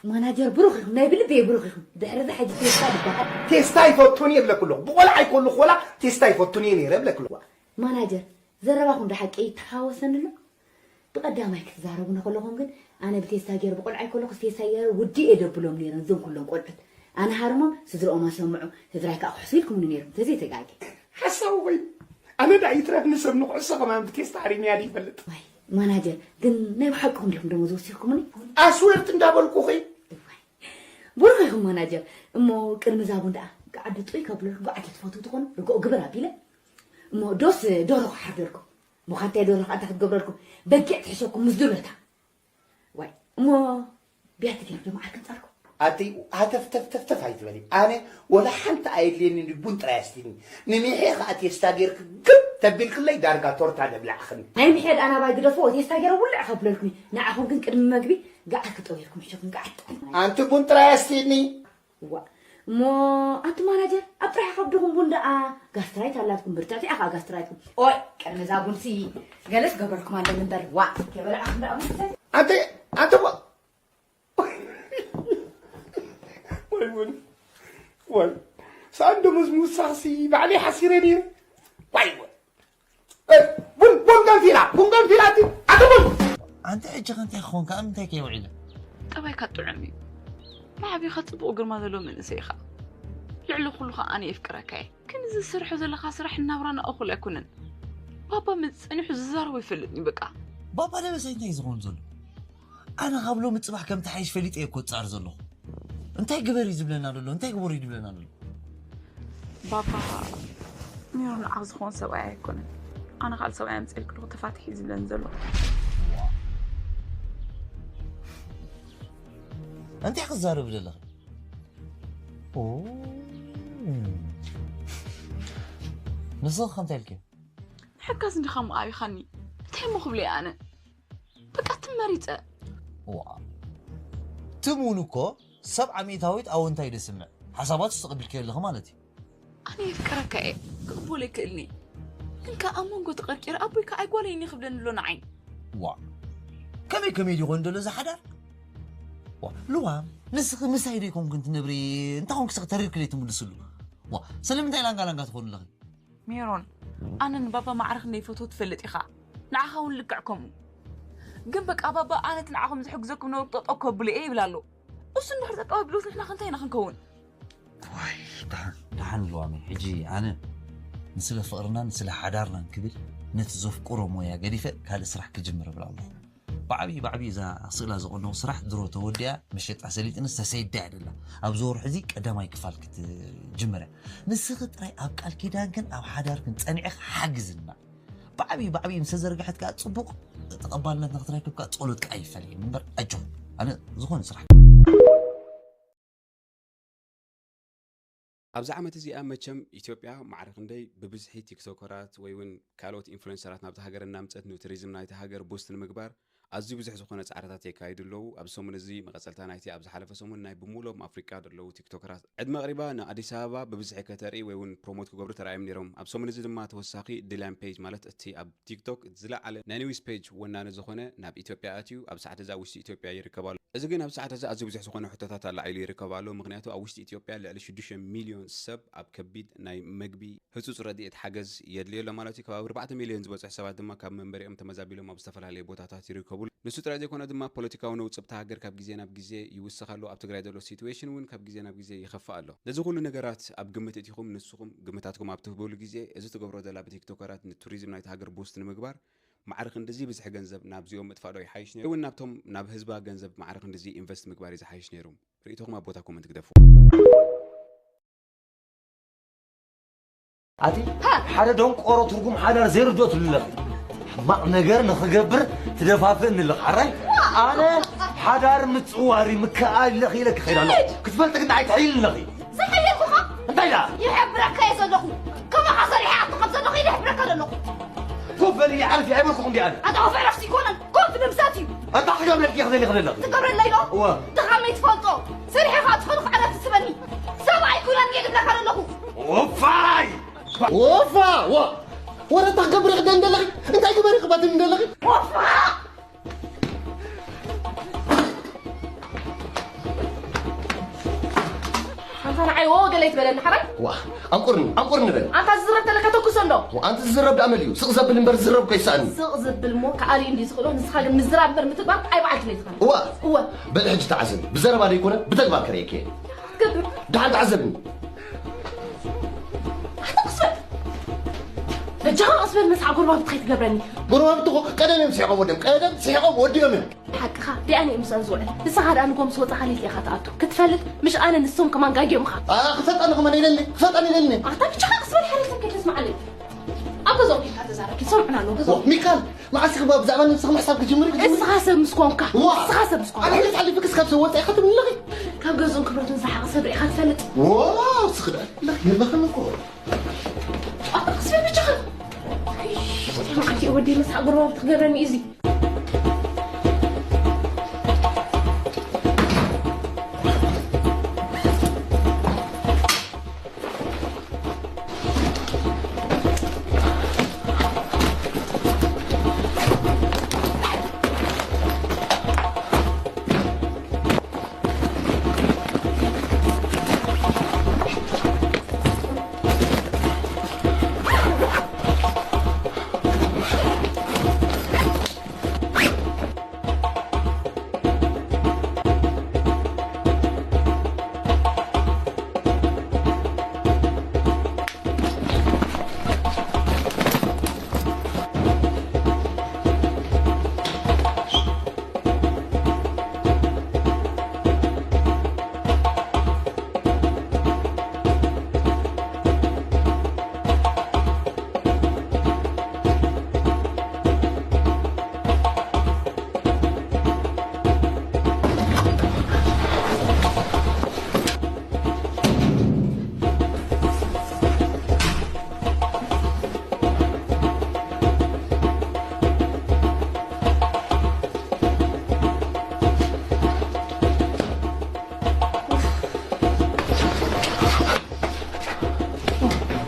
ማናጀር ብሩኽ ኢኹም፣ ናይ ብልቢ እየ ብሩኽ ኢኹም። ድሕሪ እዚ ሕጂ ቴስታ ዝበሃል። ቴስታ ይፈቱን እየ እብለኪ ኣለኹ። ብቆልዓ ኣይኮለኹ ወላ ቴስታ ይፈቱን እየ ነይረ እብለኪ ኣለኹ። ማናጀር፣ ዘረባኹም ዶ ሓቂ ይተሓወሰኒ ኣሎ? ብቐዳማይ ክትዛረቡ እንከለኹም ግን፣ ኣነ ብቴስታ ገይረ ብቆልዓ ኣይኮለኹስ ቴስታ ገይረ ውዲ እየ ደብሎም ነይረን፣ እዞም ኩሎም ቆልዑት። ኣነ ሃርሞም፣ ስድርኦም ኣሰምዑ፣ ስድራይ ከኣ ክሕሱ ኢልኩምኒ ነይርኩም፣ ተዘይተጋግየ። ሓሳዊ ኮይኑ። ኣነ ደኣ ይትረፍ ንሰብ ንኩዕሶ ከማን ብቴስታ ሃሪመያ ድዩ ይፈልጥ? ዋይ፣ ማናጀር፣ ግን ናይ ብሓቅኹም ዲኹም ደሞዝ ወሲኽኩምኒ? ኣስዌርት እንዳበልኩኺ። እዋይ። ብሩኽ ኢኹም ማናጀር። እሞ ቅድሚ እዛ ቡን ደኣ ዓዲ ጥይ ከብለልኩም፣ ገዓት ትፈትዉ ትኾኑ፣ ርግኦ ግበር ኣቢለ። እሞ ዶስ ደርሆ ክሓርደልኩም? እሞ ካንታይ ደርሆ ከኣ እንታይ ክትገብረልኩም? በጊዕ ትሕሸኩም ምስ ድሎታ። ዋይ፣ እሞ ቢያቲ ገይሩ ዶ መዓር ክንጻልኩም? ኣቲ ሃተፍተፍተፍተፍ ኣይትበሊ። ኣነ ወላ ሓንቲ ኣየድልየኒ፣ ቡን ጥራይ ኣስቲኒ። ንሚሐ ከኣ ቴስታ ጌርክ ግብ ተቢልክለይ ዳርጋ ቶርታ ደብላዕኽኒ። ናይ ምሕድ ኣናባይ ግደፎ፣ ቴስታ ገይረ ውልዕ ከብለልኩም። ንዓኹም ግን ቅድሚ መግቢ ገዓት ክጠውየልኩም፣ ሕሸኩም ገዓት ጥዕና። ኣንቲ ቡን ጥራይ ኣስቲኒ። ዋ፣ እሞ ኣንቲ ማናጀር፣ ኣብ ጥራሕ ከብድኹም ቡን ደኣ ጋስትራይት ኣላትኩም፣ ብርትዕቲ ኣኻ ጋስትራይትኩም። ኦይ፣ ቅድሚ እዛ ቡንሲ ገለስ ገበርኩም ኣለኒ እምበር፣ ዋ፣ ከበላዕኹም ደኣ ቡን ሰት። ኣንቲ፣ ኣንቲ ዋ፣ ዋይ ቡን፣ ዋይ፣ ሳንዶ ምስ ሙሳኽሲ ባዕለይ ሓሲረ ነይረ። ዋይ ቡን። ቡን፣ ቡን ገንፊላ፣ ቡን ገንፊላ፣ ኣቲ፣ ኣቲ ቡን። ኣንቲ ሕጂ ከ እንታይ ክኾንካ? ኣብ ምንታይ ከ ውዒለ? ጠባይካ ጥዑም እዩ። ማዕቢኻ ጽቡቕ ግርማ ዘለዎ መንእሰይ ኢኻ። ልዕሊ ኩሉ ኸኣ ኣነ የፍቅረካ እየ። ግን እዚ ዝሰርሖ ዘለኻ ስራሕ ናብራና እኹል ኣይኮነን። ባባ መጽ-፣ ጸኒሑ ዝዛረቦ ይፈልጥኒ በቃ። ባባ ለበሳይ እንታይ ዝኸውን ዘሎ? ኣነ ካብ ሎሚ ጽባሕ ከም ተሓይሽ ፈሊጠ እየ እኮ ዝጻር ዘለኹ። እንታይ ግበር እዩ ዝብለና ዘሎ? እንታይ ግበሩ እዩ ዝብለና ዘሎ? ባባ፣ ሜሮን ንዓኽ ዝኸውን ሰብኣይ ኣይኮነን። ኣነ ካልእ ሰብኣይ ኣምጽኤልክ ኣለኹ፣ ተፋትሒ እዩ ዝብለኒ ዘሎ። እንታይ ክዛረብ ዘለኺ? ኦ። ንስኺ ከ እንታይ ኢልኪ? ንሓጋዝ እንዲኻ እሞ ኣቢኻኒ። እንታይ እሞ ክብለይ ኣነ? በቃ ትመሪጸ። ዋ። ትም እውን እኮ ሰብዓ ሚእታዊት ኣወንታ እዩ ደስምዕ። ሓሳባቱ ተቐቢልካዮ ኣለኺ ማለት እዩ። ኣነ የፍቅረካ እየ፣ ክቕበሎ ኣይክእልን እየ። ግን ከኣ ኣብ መንጎ ተቐርቂረ ኣቦይ ከኣ ኣይጓለይን እየ ክብለኒ ኣሎ ንዓይ። ዋ። ከመይ ከመይ ድዩ ኮይኑ ዘሎ እዚ ሓዳር? ዋ፣ ልዋም፣ ንስኺ ምሳይ ዶ ኣይኮንክን ትነብሪ? እንታይ ኮንክ ስኺ ተሪርክለይ ትምልስሉ? ዋ፣ ስለምንታይ ላንጋ ላንጋ ትኾኑ ኣለኺ? ሜሮን፣ ኣነ ንባባ ማዕረ ክንደይ ይፈትዎ ትፈልጥ ኢኻ። ንዓኻ እውን ልክዕ ከምኡ። ግን በቃ ባባ ኣነ እቲ ንዓኹም ዝሕግዘኩም ነበርኩ ጠጠው ከብሎ እየ ይብል ኣሎ። እሱ እንድሕር ጠጠው ኣቢሉስ ንሕና ከ እንታይ ኢና ክንከውን? ዋይ፣ ደሓን፣ ደሓን ልዋመይ። ሕጂ ኣነ ንስለ ፍቕርናን ንስለ ሓዳርናን ክብል ነቲ ዘፍቅሮ ሞያ ገዲፈ ካልእ ስራሕ ክጅምር እብል ኣለኹ። ብዓብዪ ብዓብዪ እዛ ስእላ ዘቐነኹ ስራሕ ድሮ ተወዲኣ፣ መሸጣ ሰሊጥንስ ተሰይዳ እያ ደላ። ኣብዚ ወርሒ እዚ ቀዳማይ ክፋል ክትጅምር እያ። ንስኺ ጥራይ ኣብ ቃል ኪዳንክን ኣብ ሓዳርክን ጸኒዕኺ ሓግዝና። ብዓብዪ ብዓብዪ ምስ ተዘርግሐት ከኣ ጽቡቕ ተቐባልነት ንኽትረክብ ከኣ ጸሎት ከኣ ይፈለየን እምበር ኣጆኺ። ኣነ ዝኾነ ስራሕ ኣብዚ ዓመት እዚኣ መቸም ኢትዮጵያ ማዕረ ክንደይ ብብዝሒ ቲክቶከራት ወይ እውን ካልኦት ኢንፍሉዌንሰራት ናብታ ሃገር እናምፀት ንቱሪዝም ናይቲ ሃገር ቡስት ንምግባር ኣዝዩ ብዙሕ ዝኾነ ፃዕርታት የካይዱ ኣለዉ። ኣብዚ ሰሙን እዚ መቐፀልታ ናይቲ ኣብ ዝሓለፈ ሰሙን ናይ ብምሉኦም ኣፍሪቃ ዘለዉ ቲክቶከራት ዕድመ ኣቕሪባ ንኣዲስ ኣበባ ብብዝሒ ከተርኢ ወይ እውን ፕሮሞት ክገብሩ ተራእዮም ነይሮም። ኣብ ሰሙን እዚ ድማ ተወሳኺ ዲላን ፔጅ ማለት እቲ ኣብ ቲክቶክ ዝለዓለ ናይ ኒውስ ፔጅ ወናኒ ዝኾነ ናብ ኢትዮጵያ ኣትዩ ኣብ ሰዓት እዚ ኣብ ውሽጢ ኢትዮጵያ ይርከብ ኣሎ። እዚ ግን ኣብ ሰዓት እዚ ኣዝዩ ብዙሕ ዝኾነ ሕቶታት ኣላዒሉ ይርከብ ኣሎ። ምኽንያቱ ኣብ ውሽጢ ኢትዮጵያ ልዕሊ ሽዱሽተ ሚልዮን ሰብ ኣብ ከቢድ ናይ መግቢ ህጹጽ ረድኤት ሓገዝ የድልዮ ኣሎ ማለት እዩ። ከባቢ ኣርባዕተ ሚልዮን ዝበጽሑ ሰባት ድማ ካብ መንበሪኦም ተመዛቢሎም ኣብ ዝተፈላለዩ ቦታታት ይርከቡ። ንሱ ጥራይ ዘይኮነ ድማ ፖለቲካዊ ነውጽ ብታ ሃገር ካብ ግዜ ናብ ግዜ ይውስኽ ኣሎ። ኣብ ትግራይ ዘሎ ሲትዌሽን እውን ካብ ግዜ ናብ ግዜ ይኸፍእ ኣሎ። ነዚ ኩሉ ነገራት ኣብ ግምት እቲኹም ንስኹም ግምታትኩም ኣብ ትህበሉ ግዜ እዚ ትገብሮ ዘላ ብቲክቶከራት ንቱሪዝም ናይቲ ሃገር ቡስት ንምግባር ማዕረ ክንድዚ ብዝሒ ገንዘብ ናብዚኦም ምጥፋእ ዶ ይሓይሽ ነይሩ? እውን ናብቶም ናብ ህዝባ ገንዘብ ማዕረ ክንድዚ ኢንቨስት ምግባር እዩ ዝሓይሽ ነይሩ። ርእይቶኹም ኣብ ቦታ ኮመንት ግደፉ። ኣቲ ሓደ ደንቆሮ ትርጉም ሓዳር ዘይርድኦ ትብሊ ኣለኺ። ሕማቕ ነገር ንኽገብር ትደፋፍእኒ ኣለኺ። ሓራይ ኣነ ሓዳር ምጽዋር ምክኣል ኣለኺ ኢለኪ ከይደ ኣለኹ። ክትፈልጢ ግን ኣይትሕይልኒ ኣለኺ። ዝሓየልኩኻ? እንታይ ደኣ? ይሕብረካ እየ ዘለኹ። ከማኻ ሰሪሐ ኣቲ ከም ዘለኹ ኢለ ይሕብረካ ዘለኹ። ኮፍ በሊ፣ ሓለፊ ኣይበልኩኹም ድየ ኣነ? ኣታ ኮፍ ዕረፍቲ ይኮነን፣ ኮፍ ንምሳት እዩ። ኣታ ክገብረልኪ እየ ክደሊ ክደለኺ። ትገብረለይ ዶ? እወ። ድኻመይ ትፈልጦ። ሰሪሐ ከዓ ትኾኑ ዕረፍቲ ትበኒ። ሰብኣይ ኩነኒ እየ ዝብለካ ዘለኹ። ኦፋይ! ኦፋ! ዋ! ወረ እንታይ ክገብር እየ ክደሊ ደለኺ? እንታይ ግበሪ ክባትኒ ደለኺ? ኦፋ! ኣንታ ንዓይ ዎ ገለ ኣይትበለኒ ሓራይ። ዋ፣ ኣንቁርኒ፣ ኣንቁርኒ በል። ኣንታ ዝዝረብ ተለካ ተኩሶ እንዶ። ዋ፣ ኣንቲ ዝዝረብ ደኣ መን እዩ? ስቕ ዘብል እምበር ዝዝረብ እኮ ይሰኣን እዩ። ስቕ ዝብል እሞ ከኣልዩ እንድዩ ዝኽእሎ፣ ንስኻ ግን ምዝራብ እምበር ምትግባር ኣይበዓልክን ኣይትኾን። እዋ፣ እወ። በል ሕጂ ተዓዘቢ። ብዘረባ ዘይኮነ ብተግባር ከርእየኪ እየ። ትገብር። ደሓን ተዓዘብኒ። ኣታ ክስብ። እጃኻ ቀስ በል፣ መስሓ ጎረባብቲ ከይትገብረኒ። ጎረባብቲ እኮ ቀደም እዮም ስሒቖም ወዲኦም፣ ቀደም ስሒቖም ወዲኦም እዮም። ሓቅኻ፣ ዲኣን እየ ምስኣን ዝውዕል። ንስኻ ደኣ ንጎ ምስ ወጻኻ ሌሊት ኢኻ ትኣቱ። ክትፈልጥ፣ ምሽ ኣነ ንሶም ከማን ጋጊዮምኻ። ኣ፣ ክፈልጥ ኣለኹ፣ መን ኢለኒ? ክፈልጥ ኣለኒ? ኣታ ብቻኻ ቀስ በል፣ ሓረሰብ ከይተስምዓለይ። ኣብ ገዛኦም ኬድካ ተዛረብ፣ ይሰምዑና ኣለዉ ገዛኦም። ሚካል፣ መዓስ ኢኺ ብዛዕባ ነብስኺ ምሕሳብ ክትጅምሪ? ክትጅምሪ? እስኻ ሰብ ምስ ኮንካ፣ ዋ! እስኻ ሰብ ምስ ኮንካ። ኣነ ሕልፍ ሓሊፍክስ ካብ ሰብ ወጻኢ ኢኻ ትብሊ ኣለኺ? ካብ ገዝኡን ክብረቱን ዝሓቐ ሰብ ርኢኻ ትፈልጥ? ዋ፣ እስኺ ደኣ። የለኽን እኮ። ኣታ ቀስ በል ብቻኻ። ኣይ፣ መዓልቲ ወዲ መስሓ ጎረባብቲ ክገብረኒ እዩ እዚ።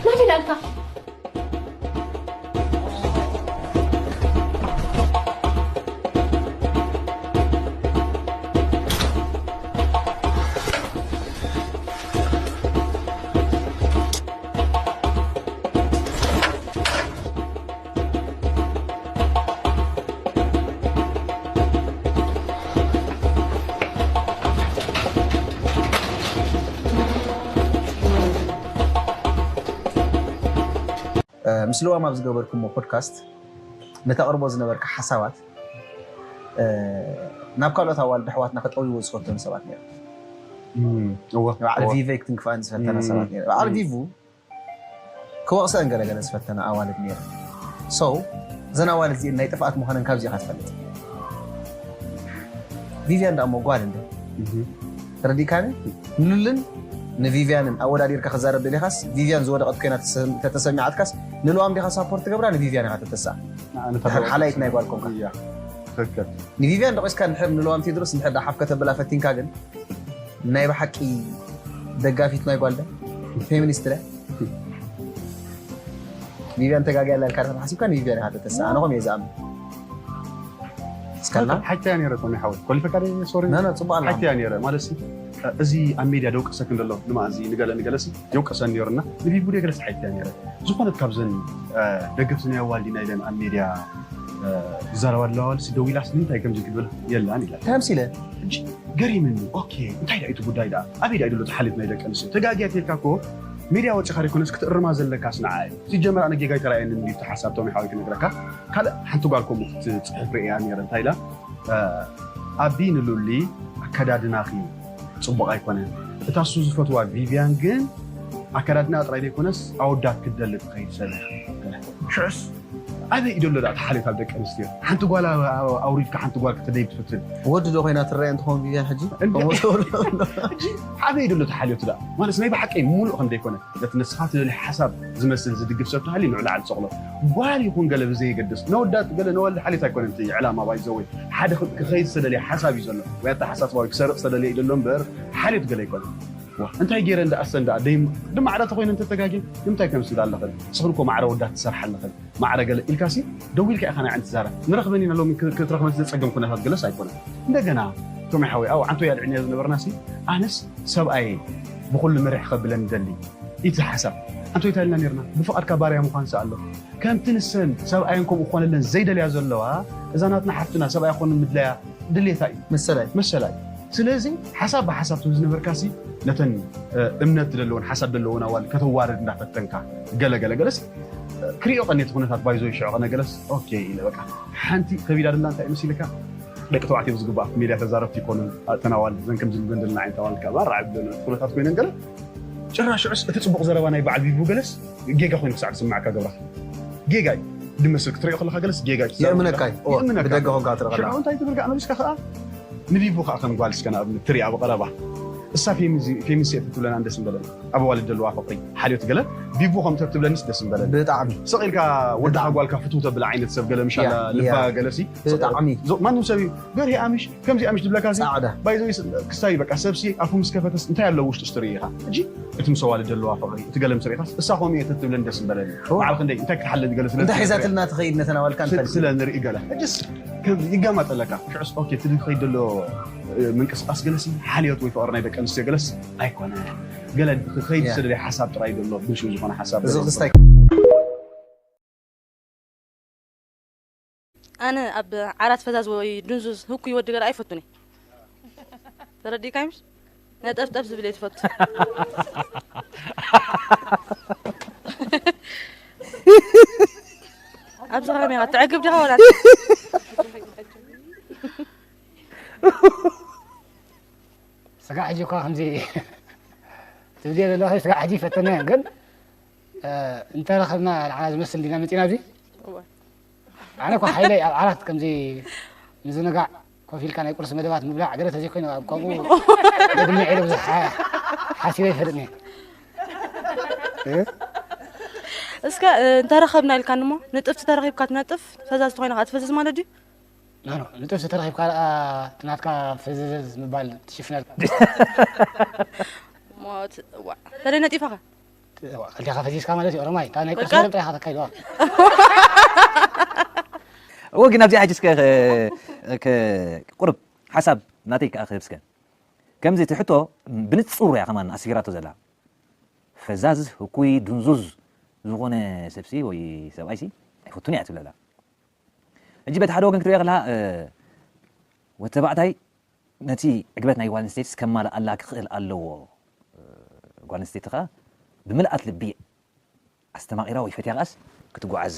ናበይ ደኣ ኣልካ? እ፣ ምስ ልዋም ኣብ ዝገበርኩሞ ፖድካስት ነተቕርቦ ዝነበርካ ሓሳባት፣ እ፣ ናብ ካልኦት ኣዋልድ ኣሕዋትና ከጠውይዎ ዝፈትዎም ሰባት ነይሮም። እም፣ እወ፣ በዓል እወ። ቪቨ ክትንክፈኣን ዝፈተና እም፣ ሰባት ነይሮም። በዓል እም። ቪቭ ክወቕሰን ገለገለ ዝፈተና ኣዋልድ ነይረን። So፣ እዘን ኣዋልድ እዚአን ናይ ጥፍኣት ምዃነን ካብዚ ኢኻ ትፈልጥ። ቪቪያን ደኣ እሞ ጓል እንደ እህ። ተረዲእካኒ? ንሉልን ንቪቪያንን ኣወዳዲርካ ክዛረብ ደሊኻስ፣ ቪቪያን ዝወደቐት ኮይና ተሰ-፣ ተተሰሚዓትካስ፣ ንልዋም ዲኻ ሳፖርት ትገብራ፣ ንቪቪያን ኢኻ ተተስኣ? ኣነ ድሕር ሓላይት ናይ ጓል ኮንካ። እያ። ትክክል። ንቪቪያን ደቂስካ እንድሕር ንልዋም ቴድሮስ እንድሕር ደኣ ሓፍ ከተብላ ፈቲንካ ግን፣ ናይ ብሓቂ ደጋፊት ናይ ጓል ደ? ፌሚኒስት ደ? ቪቪያን ተጋግያ ኣላ ኢልካ ድሕር ሓሲብካ ንቪቪያን ኢኻ ተተስኣ። ኣነ ከምኡ እየ ዝኣምን። እስካልና? ሓይታ እያ ነይረ፣ ቶሚ ሓወይ። ኮሊፈካ ደ? ሶሪ። ና፣ ና፣ ጽቡቕ ኣላ። ሓይታ እያ ነይረ። ማለት ሲ፣ እዚ ኣብ ሜድያ ደውቅሰክ እንደሎ፣ ድማ እዚ ንገለ ንገለ ሲ፣ የውቅሰን ነይሩና። ንቪቡ ደ ገለስ ሓይታ እያ ነይረ። ዝኾነት ካብዘን፣ እ፣ ደገፍቲ ናይ ኣዋልዲና ኢለን ኣብ ሜድያ፣ እ፣ ዝዛረባ ዘለዋ ኣዋልድ ሲ፣ ደዊላስ ንምንታይ ከምዚ ክትብል የላን ኢላ። እንታይ ኣምሲለ? ሕጂ ገሪምኒ። ኦኬ፣ እንታይ ደኣ እዩ እቲ ጉዳይ ደኣ? ኣበይ ደኣ እዩ ዘሎ እቲ ሓልዮት ናይ ደቂ ኣንስትዮ? ተጋግያ ተይልካ እኮ ሚድያ ወጺኻ ዘይኮነስ ክትእርማ ዘለካስ ንዓ እዩ። ሲጀመር ኣነ ጌጋ ኣይተራእየንን እዩ እቲ ሓሳብ ቶሚ ሓወይ ክነግረካ። ካልእ ሓንቲ ጓል ከምኡ ክትጽሕፍ ርእያ ነይረ። እንታይ ኢላ? እ፣ ኣቢ ንሉሊ ኣከዳድናኺ ጽቡቕ ኣይኮነን። እታ እሱ ዝፈትዋ ቪቪያን ግን ኣከዳድና ጥራይ ዘይኮነስ ኣወዳት ክትደሊ ትኸይድ ሰብ እያ። ሽዑስ ኣበይ እዩ ዘሎ ደኣ እቲ ሓልዮት ኣብ ደቂ ኣንስትዮ? ሓንቲ ጓል ኣ-፣ ኣ-፣ ኣውሪድካ ሓንቲ ጓል ክትደይብ ትፍትን። ወዲ ዶ ኮይና ትረኣየ እንትኸውን ቪቪያን ሕጂ? እንደ-፣ ከምኡ ትብሎ? ሕጂ ኣበይ እዩ ዘሎ እቲ ሓልዮት ደኣ? ማለት ናይ ብሓቂ ሙሉእ ከም ዘይኮነ፣ ነቲ ንስኻ ትደልዮ ሓሳብ ዝመስል ዝድግፍ ሰብ ተሃልዩ ንዑ ላዕሊ ትሰቕሎ። ጓል ይኹን ገለ ብዘየገድስ፣ ነወዳት ገለ ነዋልድ ሓልዮት ኣይኮነን እቲ ዕላማ ባይዘወይ። ሓደ ክ-፣ ክኸይድ ዝተደልየ ሓሳብ እዩ ዘሎ። ወይ ኣተሓሳስባ ወይ ክሰርቕ ዝተደልየ እዩ ዘሎ እምበር ሓልዮት ገለ ኣይኮነን። ዋ፣ እንታይ ገይረን ደኣ እሰን ደኣ ደይ-፣ ድማ ዕዳ ተኾይነን ተተጋግየን ንምንታይ ከምዚ ትብላ ኣለኽን? ንስኽን እኮ ማዕረ ወዳት ትሰርሓ ኣለኽን። ማዕረ ገለ ኢልካሲ ደው ኢልካ ኢኻ ናይ ዓንት ትዛረብ። ንረኽበን ኢና ሎሚ ክ-፣ ክትረኽበን ዝጸገም ኩነታት ገለስ ኣይኮነን። እንደገና ቶሚ ሓወይ፣ ኣብ ዓንቶ እያ ልዕኛ ዝነበርናሲ ኣነስ ሰብኣየ ብኹሉ መሪሕ ከብለን ደሊ። ኢቲ ሓሳብ። ዓንቶ እንታይ ኢልና ነርና? ብፍቓድካ ባርያ ምዃንሲ ኣሎ። ከምቲ ንሰን ሰብኣየን ከምኡ ክኾነለን ዘይደልያ ዘለዋ፣ እዛ ናትና ሓፍትና ሰብኣያ ክኾን ምድላያ ድሌታ እዩ። መሰላይ። መሰላይ። ስለዚ ሓሳብ ብሓሳብ ትብል ዝነበርካሲ ነተን እምነት ዘለውን ሓሳብ ዘለውን ኣዋል ከተዋርድ እንዳፈተንካ ገለ ገለ ገለስ ክሪኦ ቀኒ እቲ ኩነታት ባይዞ ይሽዖ ቀነ ገለስ ኦኬ ኢለ በቃ ሓንቲ ከቢዳ ድማ እንታይ መሲልካ ደቂ ተባዕትዮ ብዝግባእ ኣብቲ ሜድያ ተዛረብቲ ይኮኑ ተናዋል ዘን ከም ዝብለን ዘለና ዓይነት ኣዋል ካብ ኣራዕ ኩነታት ኮይነን ገለ ጭራሽ ሽዑስ እቲ ጽቡቕ ዘረባ ናይ በዓል ቢቡ ገለስ ጌጋ ኮይኑ ክሳዕ ዝስምዓካ ገብራ ጌጋ እዩ ድመስል ክትሪኦ ከለካ ገለስ ጌጋ እዩ የእምነካ እዩ ብደገ ኮንካ ትረኸላ እንታይ ትብል ከዓ መሊስካ ከዓ ንቢቡ ከዓ ከም ጓል እስከ ንኣብነት ትሪኣ ብቐረባ እሳ ፌሚንስ እየ ትብለና ደስ ምበለኒ ኣብ ኣዋልድ ዘለዋ ፍቕሪ ሓልዮት ገለ ቢቡ ከም ተትብለኒስ ደስ ምበለኒ ብጣዕሚ ስቕ ኢልካ ወድኻ ጓልካ ፍትው ተብላ ዓይነት ሰብ ገለ ምሻላ ልባ ገለሲ ብጣዕሚ ማንም ሰብ እዩ ገርሂ ኣምሽ ከምዚ ኣምሽ ዝብለካ ሲ ጻዕዳ ባይዘ ክስታይ በቃ ሰብሲ ኣፉ ምስ ከፈተስ እንታይ ኣለዎ ውሽጡ ስትሪ ኢኻ ሕጂ እቲ ምስ ኣዋልድ ዘለዋ ፍቕሪ እቲ ገለ ምስ ርኢኻስ እሳ ከምኡ እየ ተትብለኒ ደስ ምበለኒ በዓል ክንደይ እንታይ ክትሓለኒ ገለ ስለ እንታይ ሒዛትልና ትኸይድ ነተን ኣዋልካ ንፈልጥ ስለ ንርኢ ገለ ሕጅስ ከም ይጋማጠለካ ሽዑስ ኦኬ እቲ ዝኸይድ ዘሎ ምንቅስቃስ ገለሲ ሓልዮት ወይ ፍቕሪ ናይ ደቂ ኣንስትዮ ገለስ ኣይኮነ ገለ ክኸይድ ዝደለየ ሓሳብ ጥራይ ዘሎ ብልሽው ዝኾነ ሓሳብ እዚ ክስታይ ኣነ ኣብ ዓራት ፈዛዝ ወይ ድንዙዝ ህኩይ ወዲ ገለ ኣይፈቱን እየ ተረዲእካይ ምሽ ነጠፍጠፍ ዝብል እየ ትፈቱ ኣብዚ ከመይ ኢኻ ትዕግብ ዲኻ ወላ ስጋዕ ሕጂ እኳ ከምዚ ትብልዮ ዘለኺ ስጋዕ ሕጂ ይፈተና እየን ግን እንተረኸብና ንዓና ዝመስል ዲና መፂና እዚ ኣነ እኳ ሓይለይ ኣብ ዓራት ከምዚ ምዝንጋዕ ኮፍ ኢልካ ናይ ቁርሲ መደባት ምብላዕ ገለ ተዘይኮይኑ ኣብ ከምኡ ደግመ ኢለ ብዙሕ ሓሲበ ይፈልጥኒ እስከ እንተረኸብና ኢልካኒ እሞ ንጥፍቲ ተረኺብካ ትነጥፍ ፈዛዝ ተኾይና ከዓ ትፈዝዝ ማለት ድዩ ኖ ንጥፍቲ ተረኺብካ ደኣ ትናትካ ፈዘዝ ምባል ትሽፍነልካ ተደይ ነጢፋኻ ክልቴኻ ፈዚዝካ ማለት እዩ ኦሮማይ ካብ ናይ ቁርሲ መደብ ጥራይኻ ተካይድዋ እወ ግን ኣብዚኣ ሕጂ እስከ ቁርብ ሓሳብ ናተይ ከዓ ክህብ እስከ ከምዚ እቲ ሕቶ ብንፅሩ እያ ከማን ኣስፊራቶ ዘላ ፈዛዝ ህኩይ ድንዙዝ ዝኾነ ሰብሲ ወይ ሰብኣይሲ ኣይፈቱን እያ ትብለላ ሕጂ በቲ ሓደ ወገን ክትሪኦ ከለካ ወተባዕታይ ነቲ ዕግበት ናይ ጓል ኣንስተይትስ ከማልኣላ ክኽእል ኣለዎ። ጓል ኣንስተይቲ ከኣ ብምልኣት ልቢ ኣስተማቒራ ወይ ፈትያ ከኣስ ክትጓዓዝ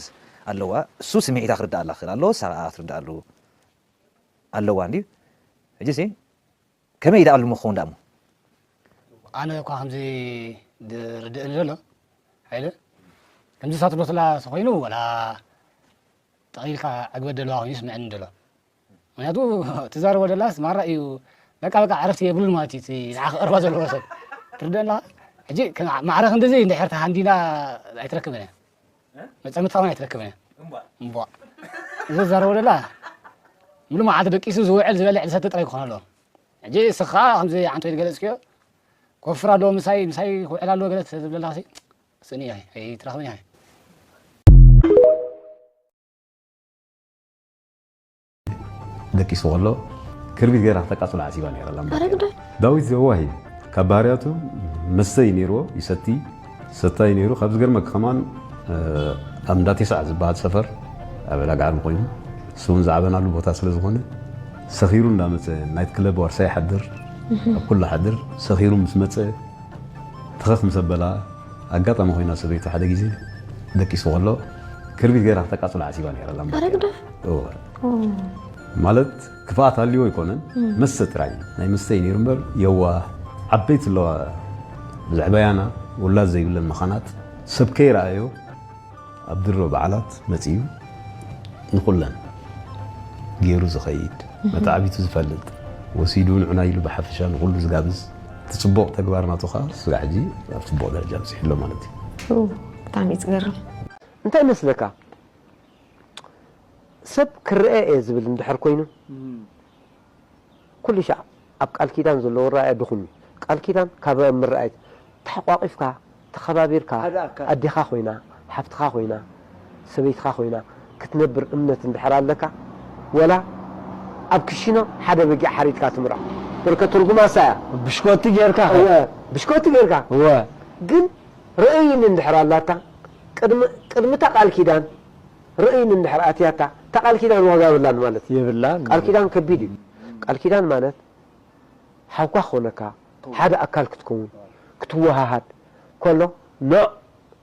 ኣለዋ። እሱ ስምዒታ ክርድኣላ ክኽእል ኣለዎ፣ እሳ ከኣ ክትርድኣሉ ኣለዋ እንድዩ። ሕጂሲ ከመይ ደኣ ኣሎ ክኸውን ደኣ እሞ? ኣነ እኳ ከምዚ ዝርድእኒ ዘሎ ሓይለ ከምዚ እሳ ትብሎ ተላ ተኾይኑ ወላ ጠቒልካ ዕግበት ደለዋ ኮይኑ ይስምዐኒ ደሎ። ምክንያቱ ትዛረቦ ደላስ ማራ እዩ በቃ በቃ ዕረፍቲ የብሉን ማለት እዩ እቲ ንዓኻ ክቐርባ ዘለዎ ሰብ ትርድእ ኣለኻ ሕጂ ማዕረ ክንድዚ እንድሕር ተሃንዲና ኣይትረክብን እያ መፀምድካ እውን ኣይትረክብን እያ እምቧ እዚ ትዛረቦ ደላ ሙሉ መዓልቲ ደቂሱ ዝውዕል ዝበልዕ ዝሰቲ ጥራይ ክኾን ኣለዎ ሕጂ እስኻ ከምዚ ዓንቶ ዝገለፅክዮ ክወፍር ኣለዎ ምሳይ ምሳይ ክውዕል ኣለዎ ገለ ተዝብለላ ስእኒ እያ ኣይትረኽብን እያ ደቂሱ ከሎ ክርቢት ገይራ ክተቃፅሎ ዓሲባ ነይራ ላምባ ዳዊት የዋህ እዩ ካብ ባህርያቱ መስተ እዩ ነይርዎ ይሰቲ ሰታይ ነይሩ ካብ ዝገርመክ ከማን ኣብ እንዳ ቴስዓ ዝበሃል ሰፈር ኣብ ዕዳጋ ዓርቢ ኮይኑ እሱ እውን ዝዓበናሉ ቦታ ስለ ዝኾነ ሰኺሩ እንዳመፀ ናይት ክለብ ዋርሳይ ሓድር ኣብ ኩሉ ሓድር ሰኺሩ ምስ መፀ ተኸኽ ምስ ኣበላ ኣጋጣሚ ኮይና ሰበይቱ ሓደ ግዜ ደቂሱ ከሎ ክርቢት ገይራ ክተቃፅሎ ዓሲባ ነይራ ላምባ ማለት ክፍኣት ሃልይዎ ኣይኮነን መስተ ጥራይ ናይ መስተ እዩ ነይሩ እምበር የዋህ ዓበይቲ ኣለዋ ብዛዕባ ያና ውላድ ዘይብለን መኻናት ሰብ ከይረኣዮ ኣብ ድሮ በዓላት መፂኡ ንኹለን ገይሩ ዝኸይድ መታዕቢቱ ዝፈልጥ ወሲዱ ንዑና ኢሉ ብሓፈሻ ንኹሉ ዝጋብዝ እቲ ፅቡቕ ተግባር ናቱ ከዓ ስጋዕ ሕጂ ኣብ ፅቡቕ ደረጃ በፂሑ ኣሎ ማለት እዩ። ብጣዕሚ እዩ ዝገርም። እንታይ ይመስለካ ሰብ ክረአ እየ ዝብል እንድሕር ኮይኑ ኩሉ ሻዕ ኣብ ቃል ኪዳን ዘለዎ ኣረኣእያ ድኹም እዩ። ቃል ኪዳን ካብ ምርኣይ ተሓቋቒፍካ ተኸባቢርካ ኣዴኻ ኮይና ሓፍትኻ ኮይና ሰበይትኻ ኮይና ክትነብር እምነት እንድሕር ኣለካ ወላ ኣብ ክሽኖ ሓደ በጊዕ ሓሪድካ ትምርዖ በርከ ትርጉማ እሳ እያ። ብሽኮቲ ጌርካ እወ ብሽኮቲ ጌርካ እወ ግን ርእይኒ እንድሕር ኣላታ ቅድሚ እታ ቃል ኪዳን ርእይኒ እንድሕር ኣትያታ እታ ቃል ኪዳን ዋጋ የብላን ማለት እዩ። የብላን ቃል ኪዳን ከቢድ እዩ። ቃል ኪዳን ማለት ሓውካ ክኾነካ፣ ሓደ ኣካል ክትከውን፣ ክትወሃሃድ ከሎ፣ ኖ፣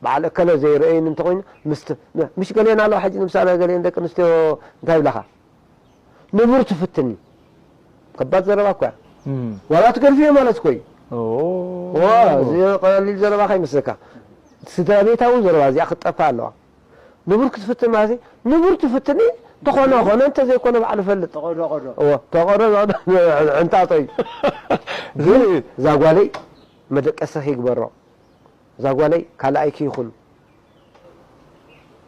በዓል እከለ ዘይረኣየኒ እንተኾይኑ፣ ምስቲ፣ ምሽ ገሌና ኣለዋ ሕጂ ንምሳሌ ገሌን ደቂ ኣንስትዮ እንታይ ይብላኻ? ንቡር ትፍትኒ። ከባድ ዘረባ እኮ እያ። እም። ዋላ ትገድፍዮ ማለት እኮ እዩ። ኦ። ዋ፣ እዚ ቀሊል ዘረባ ከይመስለካ። ስድራ ቤታዊ ዘረባ እዚኣ ክትጠፍእ ኣለዋ። ንቡር ክትፍትን ማለት እዩ። ንቡር ትፍትኒ፣ ተኾነ ኾነ፣ እንተዘይኮነ ባዕሉ ፈልጥ። ተቐዶ፣ ቀዶ። እዎ፣ ተቐዶ፣ ቀዶ፣ ዕንጣጦ እዩ። ግን እዛ ጓለይ መደቀስኺ ይግበሮ። እዛ ጓለይ ካልኣይኪ ይኹን።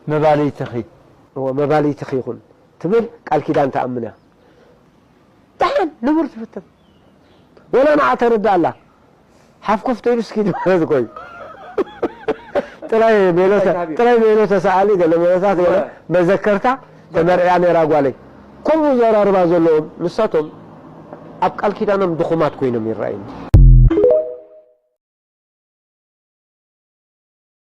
መባልይትኺ። እዎ፣ መባልይትኺ ይኹን ትብል ቃል ኪዳን ትኣምን እያ። ደሓን ንቡር ትፍትን። ወላ ንዓ ተረዳ ኣላ። ሓፍ ኮፍ ተይሉ እስኪ ማለት እኮ እዩ። ጥራይ ሜሎ ተ-፣ ጥራይ ሜሎ ተሰኣሊ ገለ ሜሎታት ገለ መዘከርታ ተመርዕያ ነይራ ጓለይ። ከምኡ ዘራርባ ዘለዎም ንሳቶም ኣብ ቃል ኪዳኖም ድኹማት ኮይኖም ይረኣዩኒ።